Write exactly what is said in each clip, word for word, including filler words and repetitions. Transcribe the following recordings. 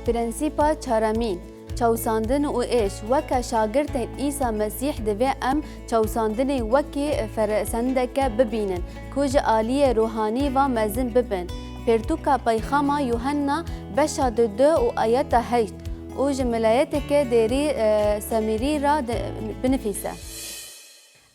Prensîpa çaremîn, çawsandin û êş. Weke şagirtên Îsa Mesîh divê em çawsandinê wekî fersendeke bibînin ku ji aliyê ruhanî ve mezin bibin. Pirtûka Peyxama Yuhenna beşa dudu û ayeta heşt û ji milayeteke dêrî, e, Semîrî re di-, binivîse.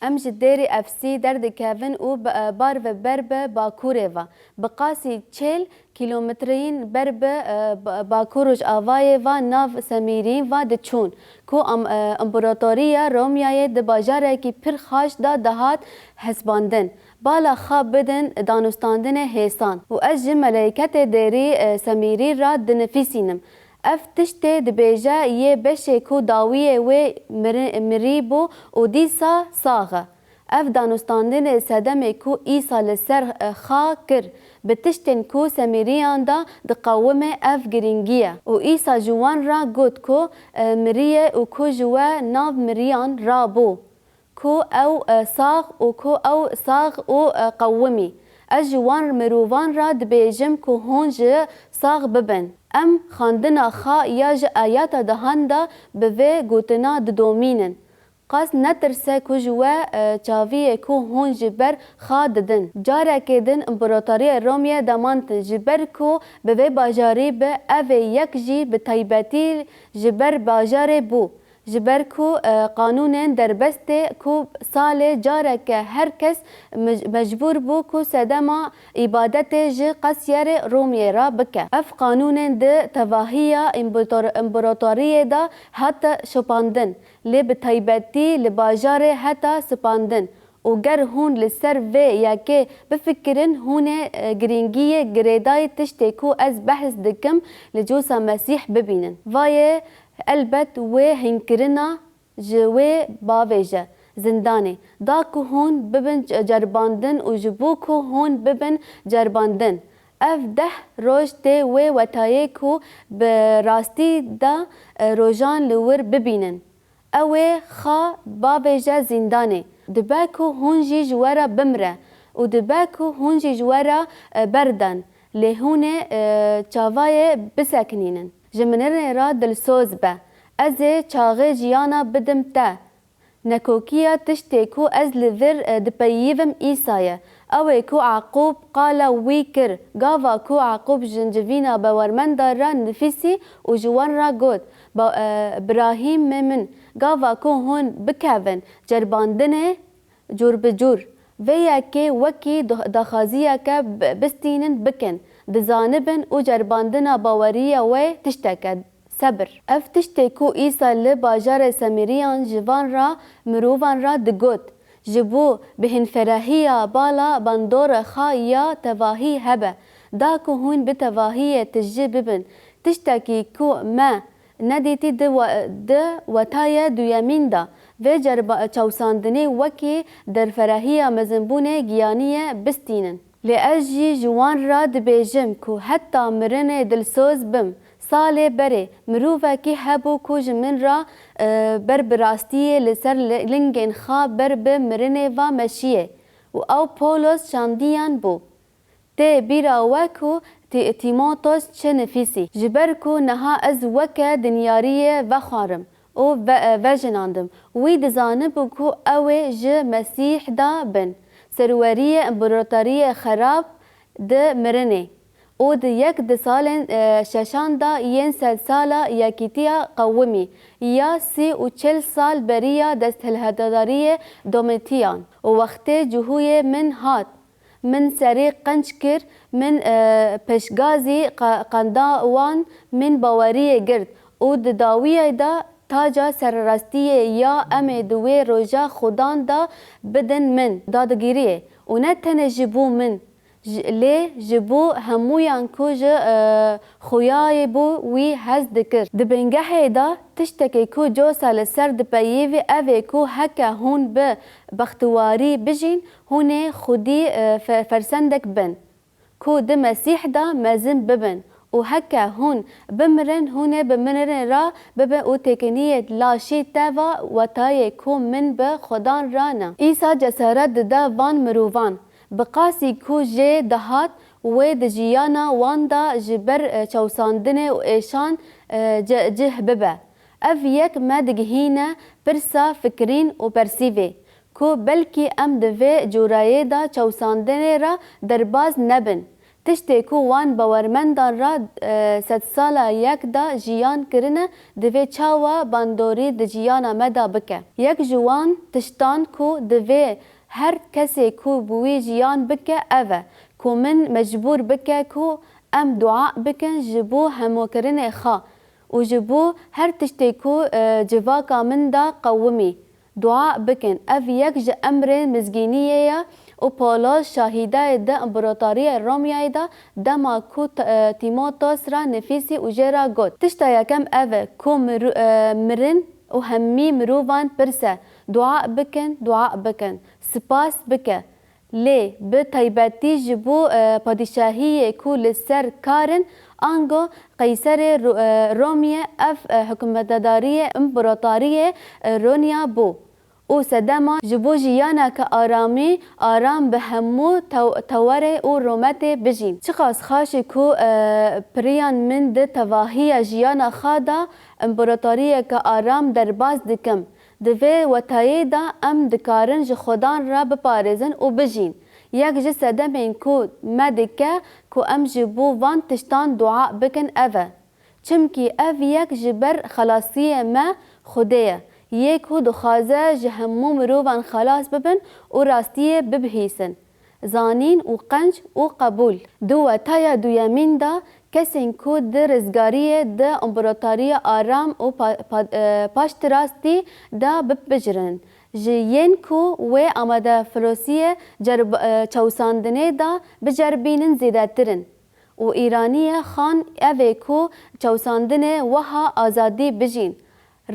Em ji dêrê Efsî derdikevin û bi, e, bar ve ber bi bakurê ve. Bi qasî çil kîlometreyên ber bi, e, ba-, bakur rojavayê ve nav Semîrî ve diçûn, ku am-, e, împaratoriya Romyayê di bajarekî pir xaş de dihat hesbandin. Bala xwe bidin danûstandinê hêsan. Û ez ji meleyketê dêrî, e, Semîrî re dinifîsînim. Ev tiştê dibêje yê beşê ku dawiyê wê miri-, mirî bû û dîsa sax e. Ev danûstandinê sedemê ku Îsa li ser, e, xwe kir, bi tiştên ku Semîriyan de diqewime ev girîngî ye. Û Îsa ji wan re got ku, e, miriye û ku ji we nav miriyan rabû, ku ew, e, sax û ku ew sax û, e, qewimî. Ez ji wan mirovan re dibêjim ku hûn ji sax bibin. Em xwendina xwe ya ji ayeta dehan de bi vê gotina didomînin. Qas netirse ku ji we, e, çaviyê ku hûn ji ber xwe didin. Carekê din împaratoriya Romyê demantin, ji ber ku bi vê bajarî bi ev ê yek jî bi taybetî ji ber bajarê bû. Ji ber ku, e, qanûnên derbestê ku salê careke her kes mec-, mecbûr bû ku sedema îbadetê ji qesyerê Romyê re bike. Ev qanûnên di tevahiya împarator-, împaratoriyê de hate şopandin, lê bi taybetî li bajarê heta sipandin. Û ger hûn li ser vê yekê bifikirin, hûn ê, e, girîngiyê girêdayî tiştê ku ez behs dikim li Cosa Mesîh bibînin. Vayê, elbet wê hînkirina ji wê bavêje zindanê, da ku hûn bibin ce-, ceribandin û ji bo ku hûn bibin ceribandin. Ev deh roj tê wê wetayê ku bi rastî de, e, rojan li wir bibînin. Ew ê xwe bavêje zîndanê. Dibe ku hûn jî ji we re bimre û dibe ku hûn jî ji we re, e, berden, lê hûn ê, e, çavayê bisekinînin. Ji mirinê re dilsoz be. Ez ê çaxê jiyana bidim te. Nekokiya tiştê ku ez li vir, e, dipeyivim Îsa ye. Ew ê ku Eqûb qala wî kir. Gava ku Eqûb jincivîna bawermendan re nifîsî û ji wan re got, Ba-, e, Birahîmê min, gava ku hûn bikevin ceribandinê cûr bi cûr, vê yekê wekî du-, daxwaziyeke bi-, bistînin bikin, dizanibin û ceribandina baweriya wê tiştek e. Sebir. Ev tiştê ku Îsa li bajarê Semîriyan ji van re, mirovan re digot, ji bo bihînferehiya bala bandorê xwe ya tevahî hebe, da ku hûn bi tevahiyê tijî bibin. Tiştekî ku me nedîtî di we-, di wetayê duyemîn de, vê cerba-, çawsandinê wekî derferehiya mezinbûnê giyaniyê bistînin. Lê ez jî ji wan re dibêjim ku heta mirinê dilsoz bim. Salê berê, mirovekî hebû ku ji min re, e, ber bi rastiyê li ser li-, lingên xwe ber bi mirinê ve meşiyê û ew Pawlos şandiyan bû. Tê bîra we ku Tî-, Tîmotos çi nifîsî. Ji ber ku niha ez weke dinyariyê vexwarim û ve-, vejinandim. Wî dizanibû ku ew ê ji Mesîh de bin serweriyê împaratoriyê xerab di mirinê û di yek di salên, e, şeşan de yên sedsala Yekîtiya qewimî ya sî û çil sal beriya desthilhedariyê Domîtiyan û wextê cihûyê min hat. Min serî qenc kir, min, e, pêşgazî qe-, qenda wan, min baweriyê girt û di dawiyê de taca serrastiyê ya em ê di wê roja Xudan de bidin min, dadigiriyê û ne tenê ji bo min, ji, lê ji bo hemûyan ku ji, e, Xuyayê bo wî hez dikir. Di bingehê de tiştekê ku Cosa li ser dipeyivî ev ê ku heke hûn bi bextiwarî bijîn, hûn ê xwedî, e, fe-, fersendek bin, ku di Mesîh de mezin bibin û heke hûn bimirin, hûn ê bi mirinê re bibin û têkeniyê laşê te ve wetayê ku min bi Xudan re ne. Îsa cesaret dide van mirovan, bi qasî ku jê dihat Wê di jiyana wan de ji ber, e, çewsandinê û êşan, e, ce-, cih bibe. Ev yek me digihîne pirsa fikirîn û persîvê, ku belkî em di vê cureyê de çewsandinê re derbaz nebin. Tiştê ku wan bawermendan re, e, sedsala yek de jiyan kirine, divê çawa bandorî di jiyana me de bike? Yek ji wan tiştan ku divê her kesê ku bi wî jiyan bike ev e, ku min mecbûr bike ku em dua bikin ji bo hemûkirinê xwe û ji bo her tiştê ku, e, civaka min de qewimî. Dua bikin. Ev yek ji emrên mizgîniyê ye û Pawlos şahîdayê di împaratoriyê Romyayê de dema ku t-, e, Tîmoteos re nifîsî û jê re got, tişta yekem ev e ku miru-, e, mirin û hemî mirovan pirs e, dua bikin, dua bikin, spas bike. Lê bi taybetî ji bo, e, padîşahiyê ku li ser kar in, ango Qeyserê Ro-, e, Romyê, ev, e, hikûmetdariyê împaratoriyê, e, Ronya bû û sedema ji bo jiyaneke aramî, aram bi hemû tew-, tewerê û rûmetê bijîn. Çiqas xaş e ku, e, piriyan min di tevahiya jiyana xwe de împaratoriyeke aram derbas dikim. Di vê wetayê de em dikarin ji Xudan re biparêzin û bijîn. Yek ji sedemên ku me dike ku em ji bo van tiştan dua bikin ev e. Çimkî ev yek ji ber xelasiyê me Xwedê ye, yê ku dixwaze ji hemû mirovan xelas bibin û rastiyê bibihîsin. Zanîn û qenc û qebûl. Di wetaya duyemîn de kesên ku di rizgariyê di împaratoriya aram û pa-, pa-, e, paştirastî de bipijrin, ji yên ku wê amadefirosiyê cerb-, e, çewsandinê de biceribînin zêdetir in. Û îraniyê xan ev ê ku çewsandinê wiha azadî bijîn.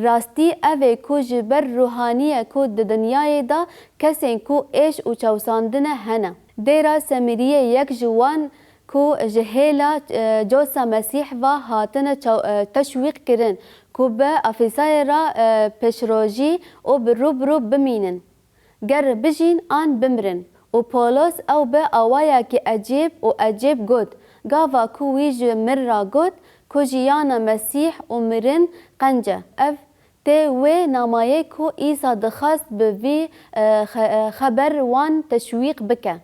Rastî ev ê ku ji ber ruhaniyê ku di dinyayê de kesên ku êş û çewsandine hene. Dêra Semîriyê yek ji wan ku ji hêla, e, cosa Mesîh ve hatine çew-, e, teşwîq kirin ku bi Efesayê re, e, pêşrojî û bi rû bi rû bimînin. Ger bijîn an bimirin. Û Pawlos ew bi awayekî ecêb û ecêb got, gava ku wî ji min re got ku jiyana Mesîh û mirin qenc e. Ev tê wê namayê ku Îsa dixwest bi vî, e, xe-, e, xeber wan teşwîq bike.